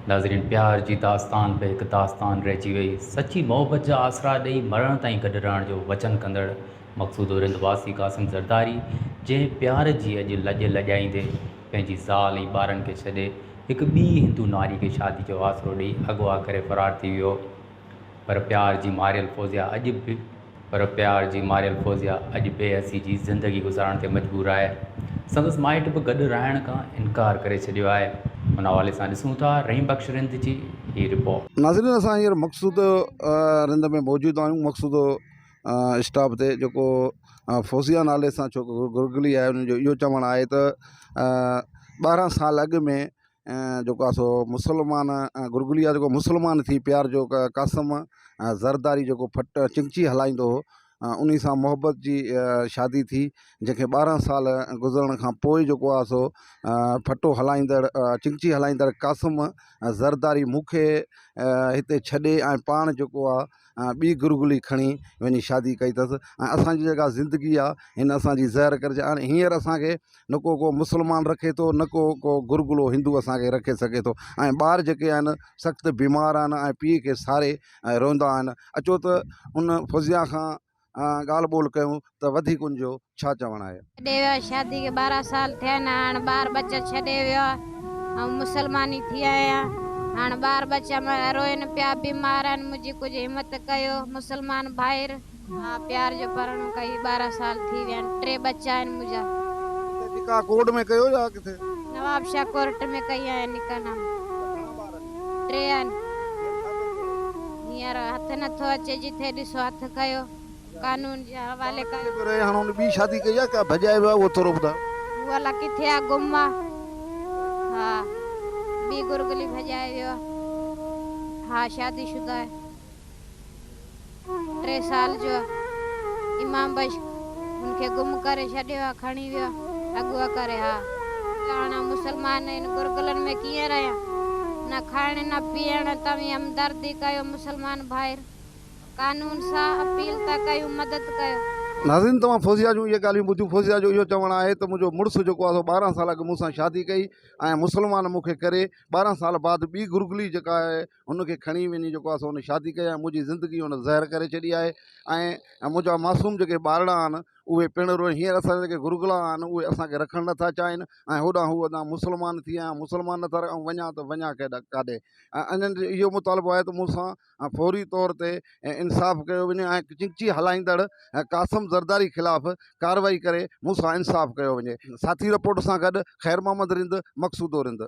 ناظرين پيار جي داستان به هڪ داستان رهجي وئي. سچي محبت جا آسرا ڏئي مرڻ تائين گڏ رهڻ جو وچن ڪندڙ مقصودو رند واسي قاسم زرداري جنهن پيار جي اڄ لڄ لڄائيندي پنهنجي زال ۽ ٻارن کي ڇڏي هڪ ٻي هندو ناري کي شادي جو آسرو ڏئي اغوا ڪري فرار ٿي ويو پر پيار جي ماريل فوزيا اڄ به پر پيار جي ماريل فوزيا اڄ بي حسي جي زندگي گذارڻ تي مجبور آهي. سندس مائٽ به گڏ رهڻ کان انڪار ڪري ڇڏيو آهي. ان حوالي سان ڏسون ٿا رحيم بخش رند جي هي رپورٽ. ناظرين اسان هينئر مقصود رند ۾ موجود آهيون مقصود اسٽاپ تي جيڪو فوزيا نالي سان ڇوڪرو گرگلي آهي ان جو اهو چوڻ آهي ته ٻارهن سال اڳ ۾ جيڪو آهي سو مسلمان گرگلي آهي جيڪو مسلمان ٿي پيار جو قاسم زرداري جيڪو ڦٽ چنگچي هلائيندو هو انهي سان محبت جي شادي ٿي جنهن کي ٻارهن سال گذرڻ کان پوء جيڪو آهي سو ڦٽو هلائيندڙ چنگچي هلائيندڙ قاسم زرداري مون کي هتي ڇڏي ۽ پاڻ جيڪو آهي ٻي گرگلي کڻي وڃي شادي ڪئي اٿس ۽ اسانجي جيڪا زندگي آهي هن اسانجي زهر ڪري ڇڏي هاڻي هينئر اسانکي نه ڪو ڪو مسلمان رکي ٿو نه ڪو ڪو گرگلو هندو اسانکي رکي سگهي ٿو ۽ ٻار جيڪي آهن سخت بيمار آهن ۽ پيء کي ساري ۽ روئندا آهن اچو ته ان فوزيا کان ڳالهه ٻولهه ڪيون ته وڌيڪ ان جو ڇا چوڻ آهي. ڇڏي ويو آ شادي کي 12 سال ٿيا آهن هاڻ ٻار ٻچا ڇڏي ويو آ آئون مسلماني ٿي آهيان هاڻ ٻار ٻچا منهنجا روئن پيا بيمار آهن منهنجي ڪجهه همت ڪيو مسلمان ڀائر. ها پيار جو پرڻو ڪئي 12 سال ٿي ويا آهن ٽي ٻچا آهن منهنجا. ڪٿي نڪاح ڪورٽ ۾ ڪيو يا ڪٿي؟ نوابشاهه ڪورٽ ۾ ڪئي آهي نڪاح نامو. گهڻا ٻار آهن؟ ٽي آهن. هينئر هٿ نٿو اچي جٿي ڏسو هٿ ڪيو قانون جي حوالي ڪيو. ڪٿي پيو رهي هاڻ هن ٻي شادي ڪئي آ ڪا ڀڄائي ويو آ اهو ٿورو ٻڌايو. هو الا ڪٿي آ گم آ ها ٻي گرگلي ڀڄائي ويو آ ها شادي شده آهي. ٽي سال جو آ امام بخش هن کي گم ڪري ڇڏيو آ کڻي ويو آ اغوا ڪري ها هاڻ مسلمان هن گرگلن ۾ ڪيئن رهيان نه کائڻ نه پيئڻ توهين همدردي ڪيو مسلمان ڀائر قانون سان اپيل ٿا ڪيون مدد ڪيو. ناظرين توهان فوزيا جون اهي ڳالهيون ٻڌيون فوزيا جو اهو چوڻ آهي ته منهنجو مڙس جيڪو آهي سو 12 سال اڳ مون سان شادي ڪئي ۽ مسلمان مون کي ڪري 12 سال بعد ٻي گرگلي جيڪا آهي هن کي کڻي وڃي جيڪو آهي سو هن شادي ڪئي ۽ منهنجي زندگي هن زهر ڪري ڇڏي آهي ۽ منهنجا معصوم جيڪي ٻارڙا آهن اهي پڻ روئن هينئر اسان جا جيڪي گرگلا آهن اهي اسان کي رکڻ نٿا چاهين ۽ هوڏانهن هو ادا مسلمان ٿي آيا مسلمان نٿا رکن وڃان ته وڃان ڪاڏي ۽ انهن جو اهو مطالبو آهي ته مون سان فوري طور تي انصاف ڪيو وڃي ۽ چنگچي هلائيندڙ قاسم زرداري خلاف ڪارروائي ڪري مون سان انصاف ڪيو وڃي ساٿي رپورٽ سان گڏ خير محمد رند مقصودو رند.